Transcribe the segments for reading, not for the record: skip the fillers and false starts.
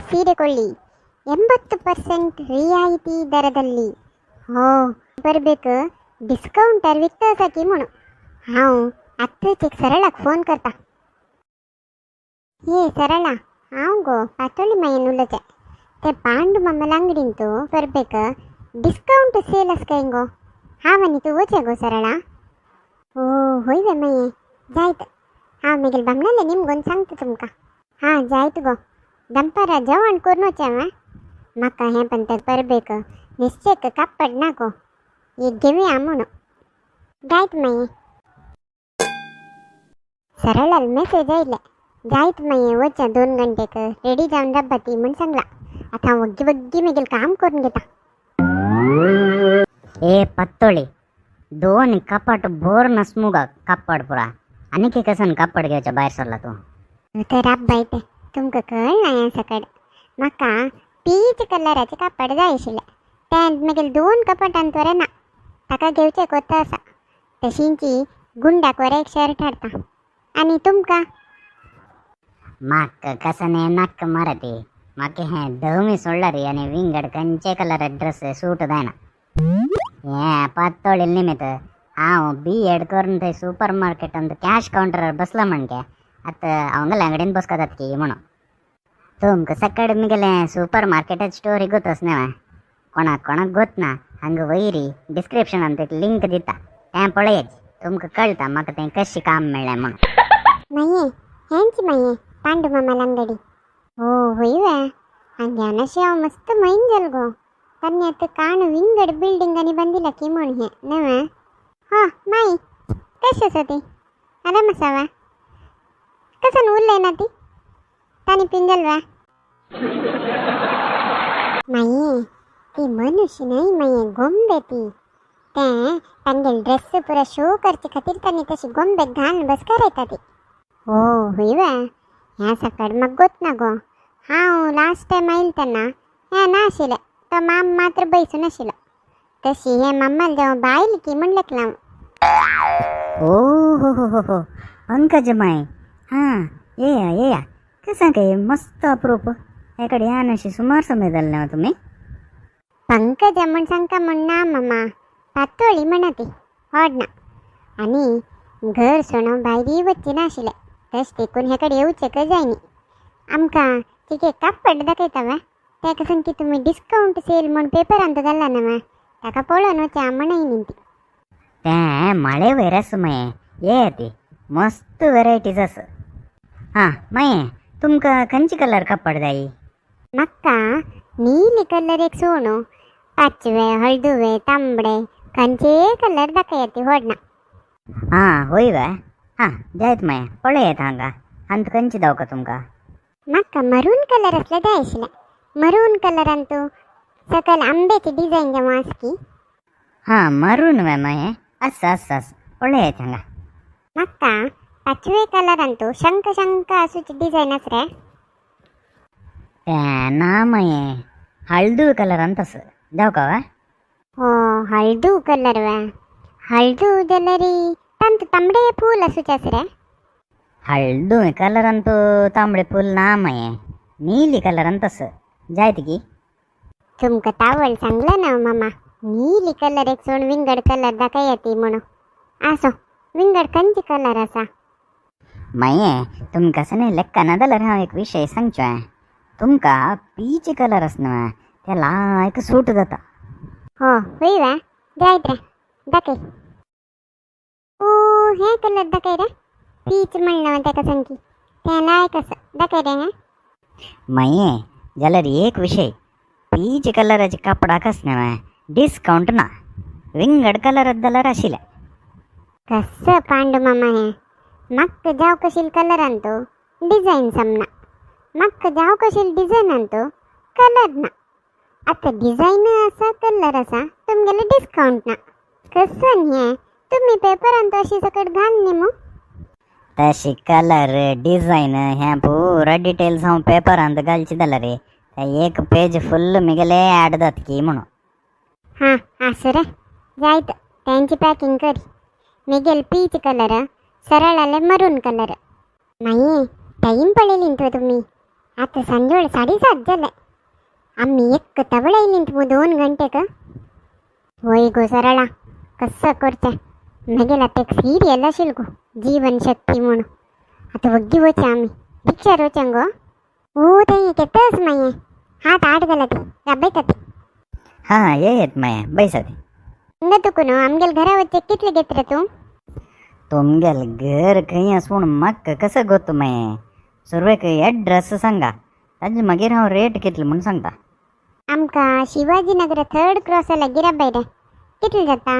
ಸೀರೆ ಕೊಳ್ಳಿ 80% ರಿಯಾಯಿತಿ ದರದಲ್ಲಿ. हो ಬರಬೇಕು ಡಿಸ್ಕೌಂಟರ್ विकता की म्हणून. हांव आत्ताच एक सरळाक फोन करता. हे सरळा, हांव गो पातोळी मायेन उलयता. ते पांडु मामाला अंगडीन तूं बरಬೇಕು ಡಿಸ್ಕೌಂಟ್ ಸೇಲ್ आसा काय गो. हांव आनी तूं वचया गो सरळा. ओ होय वे माये, जायत. हांव मागीर बामणाले निमगून सांगता तुमकां. हां जायत गो. दनपारा जेवण करून वचया हां. म्हाका हें पण ते परबेक निश्चेक कापड ना गो, एक घेवया म्हणून. जायत माये. सरळाल मेसेज आयले, जायत माये वचया 2 गंटेक रेडी जावन राबा ती म्हूण सांगला. आतां हांव वग्गी वग्गी मागीर काम करून घेता. ए पत्तोळी, दोन कपाट बोर नसमुग कप्पाड पुरा आनीक कसन कप्पाड घेवच्या भायर सरला तूं. तर राब्बाय तें तुमकां कळना हें सकड. म्हाका पीच कलराचें कापड जाय आशिल्लें. तें मागीर 2 कपाटांत वरे ना, ताका घेवचें कोत्ता आसा. तशींची गुंडाक वरे एक शर्ट हाडटा. आनी तुमकां? म्हाका कसन हें नाक्क मारती. म्हाका हें धवी सोडला रे आनी विंगड खंयचे कलर ड्रेस सूट जायना. हें पातोळी निमित्त हांव बी एड करून थंय सुपर मार्केटांत कॅश कावंटरार बसला म्हणके आतां हांव अंगडीन बसका जाता की म्हणून. तुमकां सकाळी मुगेलें सुपर मार्केटाची स्टोरी गोत न्हय, कोणाक कोणाक गोत ना. हांगा वयरी डिस्क्रिप्शनांत एक लिंक दिता, तें पळयात, तुमकां कळटा म्हाका तें कशें काम मेळ्ळें म्हणून. माये हेंच माये पांडु मामाला अंगडी. ओ होय वे, हांग्यान अशें हांव मस्त मैन जाल गो. तान्नी आतां काण विंगड बिल्डिंग आनी बांदिला की म्हूण हें न्हय. हां माई कशें आसा ती? आराम आसा वा? कसन उरलें ना ती तांणी पिंजल वा? माये ती मनुष्य न्हय माये, गोंबे ती. तें तांगेले ड्रेस पुरा शो करचे खातीर तांणी तशी गोंबेक घालून बस करयता ती. ओ होय वे, ह्या सकाळ म्हाका गोत ना गो. हांव लास्ट टायम आयलें तेन्ना हें ना आशिल्लें, तो माम मात्र बैसून आशिल्लो. तशी हें मामाल जावं बायल की म्हण लेखलां हांव. ओ हो हो हो हो पंकज माय, हां येया येया. कसं काय मस्त अप्रूप हेकडे या नशी सुमार समय जालें ना तुमी. पंकज म्हण सांगता म्हण ना मामा, पातोळी म्हणा ती व्हड ना. आनी घर सोडून भायरूय वच्ची नाशिल्लें, तशें देखून हेकडे येवचें जाय न्ही. आमकां तिगे कापड दाखयता वा, तेका सांग की तुमी डिस्कावंट सेल म्हूण पेपरांत घाला ना वा, ताका पळोवन वचया म्हणय न्ही ती. तें माळे वयर आसा माये, येया ती मस्त वेरायटीज आसा. हां माये, तुमकां खंयचे कलर कापड जाय? म्हाका नीली कलर एक सोणू, पाचवे, हळदुवे, तांबडे खंयचेय कलर दाखयात ती व्हड ना. हां होय वा, हां जायत माये, पळयात हांगा आनी खंयचे दावका तुमकां? म्हाका मरून कलर आसले जाय आशिल्लें. मरून कलरान तूं सकयल आंब्याची डिजायन जेव्हा आसा की. हां मरून वे माये, आसा आसा आसा, पळयात हांगा. म्हाका पाचवे कलरान तूं शंख शंख आसूची डिजायन आसा रे. तें ना माये, हळदू कलरान तसं जावका वा? हो हळदू कलर वा, हळदू जाल्यार तांतू तांबडे फूल आसूचे आसा रे. हळदू कलरान तूं तांबडे फूल ना माये, नीली कलरान तसं जायत की. तुमकां तावळ सांगलें ना मामा, नीली कलर एक सोड विंगड कलर दाखयात ती म्हणून. आसो विंगड खंयचे कलर आसा? माये तुमकां सने लेक्का ना जाल्यार हांव एक विशय सांगचो हांवें. तुमकां पीच कलर आसा न्हय ते लायक सूट जाता. हो होय वा, जायत रे दाखय. ओ हे कलर दाखय रे, पीच म्हणलं ताका सांग की तें लायक आसा, दाखय रे. हें माये जाल्यार एक विशय, पीच कलराचे कपडाक आसा न्हय डिस्कावंट ना, विंगड कलरात जाल्यार आशिल्लें. कसं पांडु मामा हें, म्हाका जाव कशील कलरान तो डिजायन समना, म्हाका जाव कशील डिजायनान तो कलर ना. आतां डिजायन आसा कलर आसा, तुमगेले डिस्कावंट ना. कसं हें तुमी पेपरान अशी सकट घाल न्ही मू. तशी कलर डिजायन हें पुरा डिटेल्स हांव पेपरांत घालचे जाल्यार रे एक पेज फुल्ल मुगेले ऍड जाता की म्हणून. हां आसूं रे, जायत तेंची पॅकिंग करी. मिगेल पीच कलर, सरळ आले मरून कलर. मागीर टायम पळयली न्ही तुमी. आतां सांजवेळ 7:30 जाले. आमी एक तवळ येयलीं तूं 2 गंटेक. वय गो सरळा, कसं करचें? मागीर आतां एक सिरियल आशिल्लें गो, जीवन शक्ती म्हूण. आतां वग्गी वचया आमी, रिक्षार वचया गो. ओ थंय येतच मागीर, हात आड जाला ती राबयता ती. हां ये येत मागीर बैसा ती. हांगा तुका न्हू आमगेले घरा वचचें कितले घेत रे तूं? तुमगेल घर खंय आसा म्हूण म्हाका कसो गोत मागीर? सुरवेक एड्रेस सांगा, ताजे मागीर हांव रेट कितले म्हूण सांगता. आमकां शिवाजी नगर थर्ड क्रॉसा लागीं राबय रे. कितले जाता?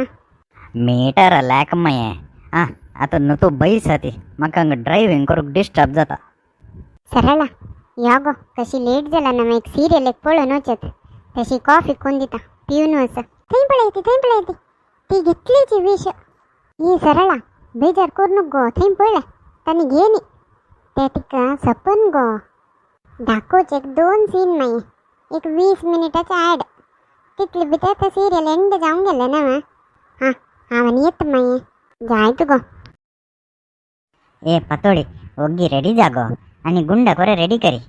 मिटर लॅक मागीर. आं आतां न्हू तूं बैसा ती, म्हाका हांगा ड्रायव्हींग करूंक डिस्टर्ब जाता. सरळा यो गो, कशी लेट जाला ना, एक सिरियल एक पळोवन वचत. तशी कॉफी कोण दिता पिवन वच. थंय पळय ती, थंय पळय ती, ती घेतलीची विश. ही सरळा बेजार करू नको गो, थंय पळय तांणी घे न्ही ते तिका सपन गो. दाखोवचे एक 2 सीन मागीर एक 20 मिनिटाचे ॲड, तितले भितर ते सिरियल एंड जावन गेले ना. हां हांव आनी येता मागीर, जाय तूं गो. ए पातोळी, ओग्गी रेडी जागो आनी गुंडा कोरे रेडी करी.